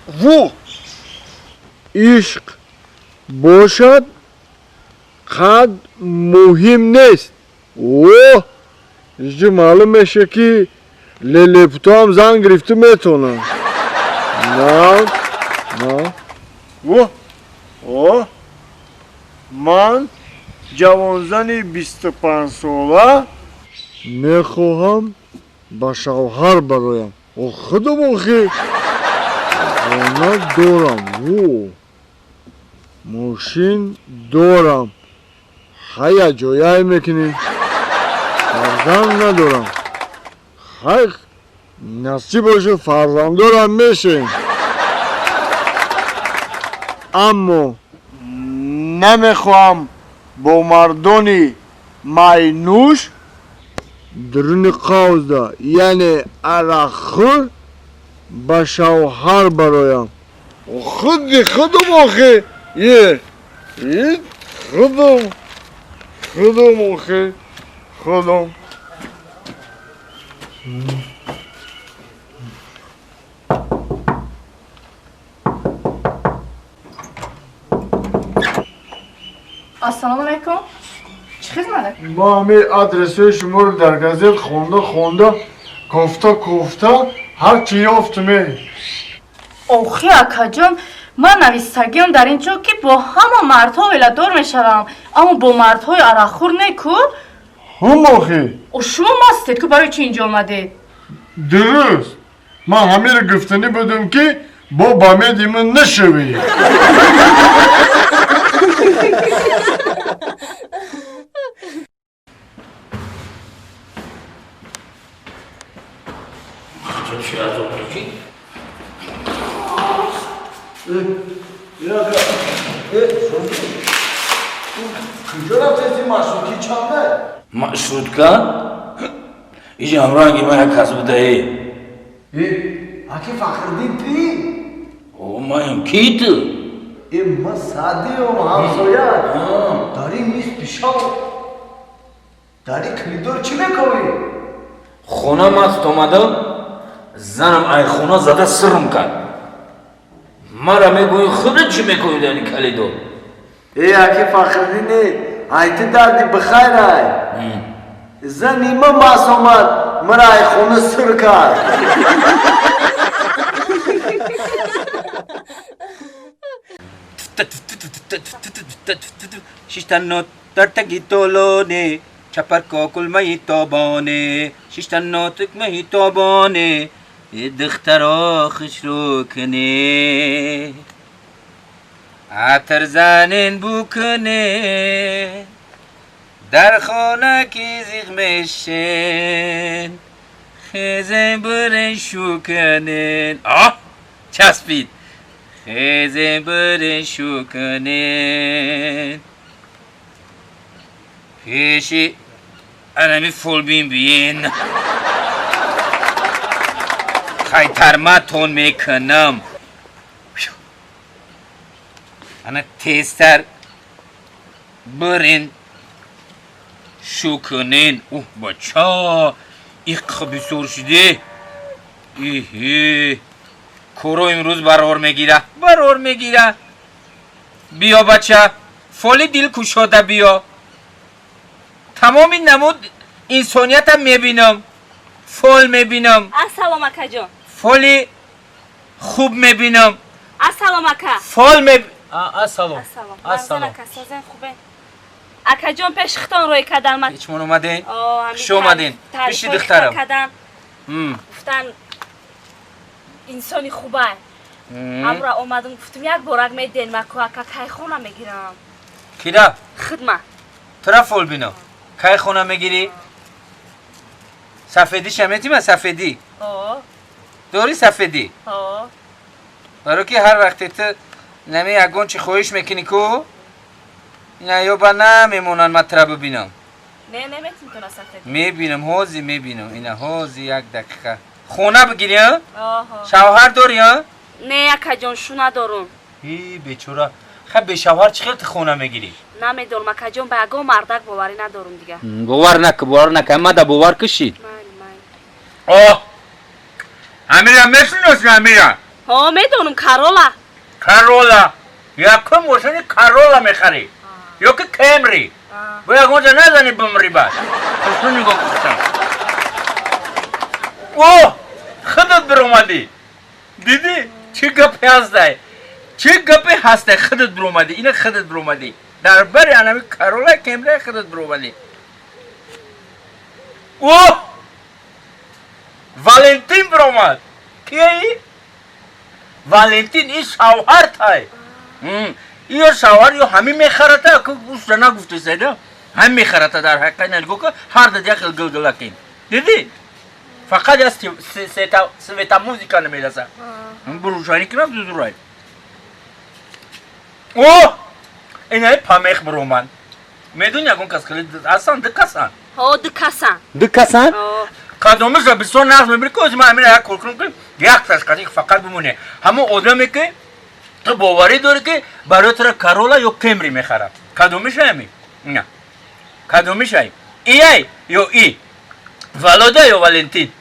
Во! Ишқ бошад, қад муҳим нест. О! Инҷо маълум меша, ки лелепутоам зан гирифта метавонад. На, на. Во! О! Ман ҷавонзани 25-сола мехоҳам ба шавҳар бароям. О, худам охи. Хона дорам. Во! Мошин дорам. Хая ҷояй мекунӣ. Фарзанд надорам. Хай, насиб боша, фарзанддорам мешавем. Аммо намехоҳам бо мардони майнӯш, дуруни қавзда, яъне арақхӯр, ба шавҳар бароям. Худи худам охи. Е, худам, худам охи, худам. Ассалому алайкум. Чӣ хизмат? Мо ҳамин адресҳои шуморо дар газет хонда хонда, кофта кофта, ҳар чӣ ёфтме. Охи, акаҷон, ман навистагиам дар ин ҷо, ки бо ҳама мардҳо оиладор мешавам, аммо бо мардҳои арақхӯр не ку. Ҳум охи. О, шумо мастед ку, барои чӣ инҷо омадед? Дуруст. Ман ҳаминро гуфтанӣ будам, ки бо ба меди ман нашавӣ. Чӣ азоб кашид? Куҷо рафтеси, маршрутки чанда? Маршрутка? Иҷа ҳамранги ман як кас будаe. Э, аки Фахриддин, ти? О, маям, ки ту? Э, ман Саъдиём, ҳамсоя. Дар ин миз пишав, дар ин коридор чӣ мековӣ? Хона маст омадам, занам ай хона зада сирм кард. Мара мегӯӣ, худат чӣ мекунӣ дар ин калидор? Э, аки Фахриддине, ай ту дарди бихайр ай. Зани ма маст омад, мара ай хона сир кард. Шиштанот дар таги толоне, чапаркокул маҳитобоне, шиштанотик маҳитобоне, духтаро хушрӯ куне, атр занен букуне, дар хона ки зиқ мешен, хезен бирен шу кунен. Оҳ, часпид. Хезен бирен шу кунен, пеши анами фолбин биен, хайтарматон мекунам. Ана тезтар бирен шу кунен. Уҳ, бача, иқ бисёр шуде. Иҳе, коро имрӯз барор мегира, барор мегира. Биё, бача, фоли дил кушода биё. Тамоми намуд инсониятам мебинам, фол мебинам. Ассалом, акаҷон. Фоли хуб мебинам. Ассалом, ака. Фол меб ассалом. Ассалом. Ассалом. Ака, созен, хубе? Акаҷон, пеш хитон рӯй кардан ман. Ҳечмон омаден? О, ҳамин. Хуш омаден. Биши, Тарифҳои духтарам. хитон кардан. Гуфтан, инсони хубай. Амра омадам, гуфтам, як борак меден маку, ака, кай хона мегирам? Кира? Хидма. Тура фол бино. Кай хона мегирӣ? Сафедиша метима, сафедӣ? О. Дорӣ сафедӣ? О. Баро ки ҳар вақте ту нами ягон чи хоҳиш мекунӣ ку, ина ёба намемонанд, ман тура бибинам. Не, неметим туна сафедӣ. Мебинам, ҳозир мебинам. Ина ҳозир, як дақиқа. Хона бигирӣ, а? Оҳо. Шавҳар дорӣ, а? Не, акаҷон, шу надорум. И бечора, ха, бешавҳар чӣ хел ту хона мегирӣ? Намедонам, акаҷон, ба ягон мардак боварӣ надорум дига. Бовар наку, бовар наку, мада бовар кушид. Майли, майли. Оҳ, Амира мешиноси, Амира? Ҳо, медонам, Карола. Карола. Якум мошини Карола мехарӣ. Ё ки Кемри. Бо ягонҷа назани бимри баъд. Хушрӯ нигоҳ куштам. О! Худат биромадӣ. Дидӣ? Чӣ гапе ҳастай? Чӣ гапе ҳастай? Худат биромадӣ. Ина худат биромадӣ. Дар бари анами Карола Кемри худат биромадӣ. О! Валентин биромад. Кияи? Валентин ин шавҳартай. Ё шавҳар ё ҳамин мехарата, ушра нагуфтесайда. Ҳамин мехарата дар ҳақиқат нигоҳ кун, ҳар дад як хел гилгилакин. Дидӣ? Фақат я света музыка намераса. Бурушанӣ кунам зузурай. О! Инаи памех биромад. Медони ягон кас хеле ҳастанд, ду касан. Ҳо, ду касан. Ду касан? Ҳо. Кадомиша бисёр нағз мебинӣ, ки ҳозир ман ҳамина як кор кунам, ки якташ қати фақат бимоне. Ҳамон одаме ки ту боварӣ дорӣ, ки барои тура Карола ё Кемри мехарад. Кадомиша ами? На. Кадомишай? Ияй ё и? Волода ё Валентин?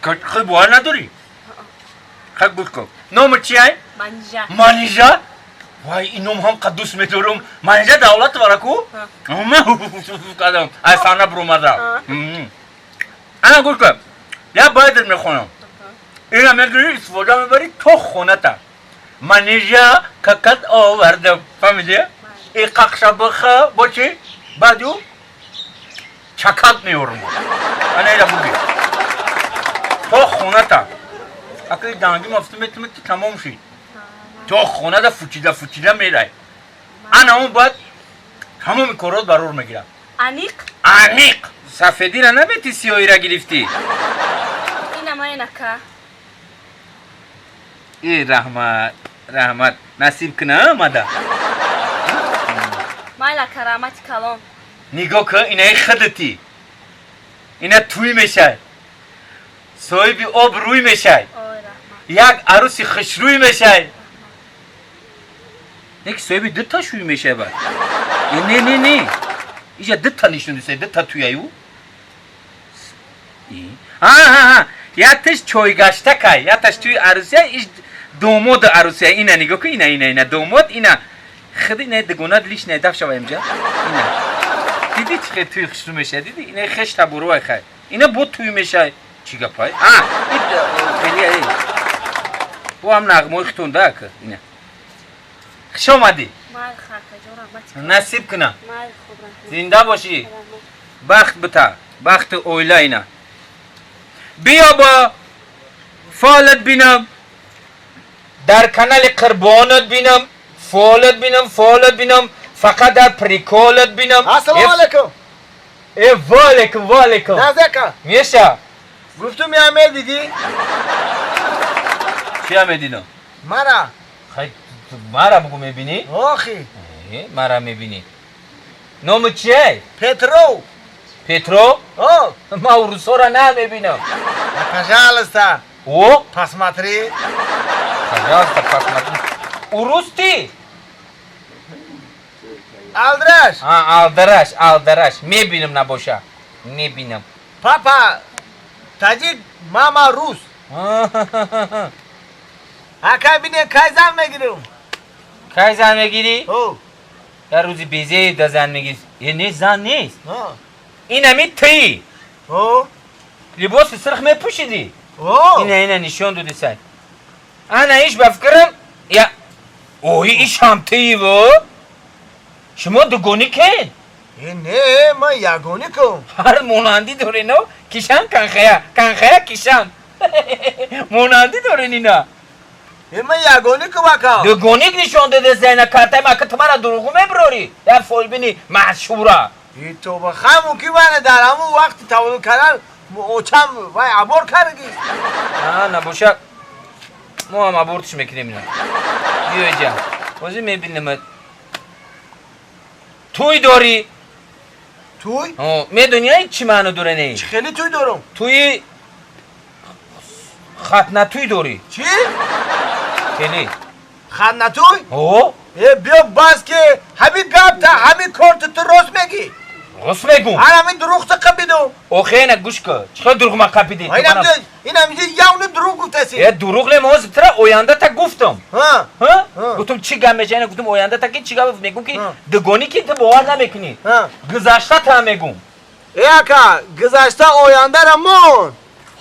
Хел бовар надорӣ? Хак гӯш кун. Номи чиай? Манижа. Манижа? Вай, ин ном ҳам қад дӯст медорам. Манижа Давлатовара ку? Кадам. Ай сана бромада. Ана гӯш кун. Я байдер мехонам. Ина мегирӣ, истифода мебарӣ то хоната. Манижа какат овардам. Фаҳмидӣ? И қақша бихо бо чӣ? Баъду чакат меорам. Ана ира бугир. То хоната. Акли данги мафту метуме ки тамом шид. То хонада фучида фучида мерай. Ана он баъд тамоми корот барор мегирад. Аниқ? Аниқ! Сафедира намети, сиёҳира гирифтӣ. Ина майнака. Э, раҳмат, раҳмат. Насиб куна омада. Майла, раҳмати калон. Нигоҳ кун, инаи худати. Ина тӯй мешай. Соҳиби об рӯй мешай. Ой, раҳмат. Як арӯси хушрӯй мешай. Не ки соҳиби дута шӯй мешай баъд. Э, не, не, не. Иҷа дута нишон дисай, дута тӯяю. Ҳа, ҳа, ҳа. Якташ чойгаштакай, якташ тӯи арӯсия, иш домоди арӯсия. Ина нигоҳ кун, ина, ина, ина домод, ина. Худи ина дугонат лишняя даф шава инҷа. Ина. Дидӣ чӣ хел тӯи хушрӯ мешай? Дидӣ? Ина хеш табурувай хай. Ина бо тӯй мешай. Чӣ гапай? А, ин хеле эй. Бо ҳам нағмои хитон да ака. Ина. Хуш омадӣ. Майли, акаҷон, раҳмати калон. Насиб куна. Майли, хуб, раҳмат. Зинда бошӣ. Раҳмат. Бахт бита. Бахти оила ина. Биё бо фолат бинам. Дар канали Қурбонат бинам. Фолат бинам, фолат бинам. Фақат дар прикол ат бинам. Ассалому алайкум. Э, ваалайкум, ваалайкум. Назака. Меша. Гуфтум я медидӣ? Чия медидам? Мара. Хай, мара бугу мебинӣ? Охи. Э, мара мебинӣ. Номи чиай? Петров. Петро? О, Ман урусҳоро намебинам. пожалуйста, О, посмотри. пожалуйста, посмотри. Урус ти? Алдраш. А, алдараш, алдараш. Мебинам набоша. Мебинам. Папа таҷик, мама рус. Ака, бинем, кай зан мегирам? Кай зан мегирӣ? О, Дар рӯзи безе да зан мегирӣ. Э, не, зан нест. о, Инами тӣ. о, Либоси сирх мепӯшидӣ. о. Ина, ина нишон доди сай. Ана иш ба фикрам я ои иш ҳам тӣ во. Шумо дугонӣ кен? Э, не, ман ягонӣ кун. Ҳар монандӣ дорено, кишан канхая, канхая кишан. Монандӣ дорен ина. Э, ман ягонӣ кун, ака. Дугоник нишон дода зайна картай ма, ки ту мара дурӯғу мебирорӣ. Дар фолбини машҳура. Э, тоба, хай мумкин мана дар ҳамун вақти таваллуд кардан очам вай абор кардаги. А, набоша. Мо ҳам абортиш мекунем ина. Биё иҷа. Ҳозир мебинамат. Тӯй дорӣ? Туй? Ҳо, медонӣ ай чӣ маъно дора не? Чӣ хеле туй дорам? Тӯи хатнатӯй дорӣ. Чӣ? Хеле. Хатнатуй? Ҳо? Э, биё бас ки ҳамин гапта, ҳамин корти ту рост мегӣ. Рост мегум. Ҳамин дурӯғ та қапиду. Охе, на, гӯш кун, чӣ хел дурӯғ ман қапидӣ? Инам явно дурӯғ гуфтаси. Э, дурӯғ не, мо тра оянда та гуфтам. Ҳа. Ҳа? Гуфтам, чӣ гап мешава, гуфтам, оянда та ки чӣ гап мегум, ки дугонӣ, ки ту бовар намекунӣ. Гузашта та мегум. Э, ака, гузашта, ояндара мон,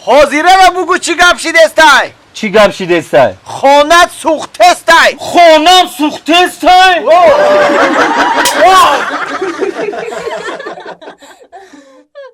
ҳозирара бугӯ, чӣ гап шидестай? Чӣ гап шидестай? Хонат сӯхтестай. Хонам сӯхтестай.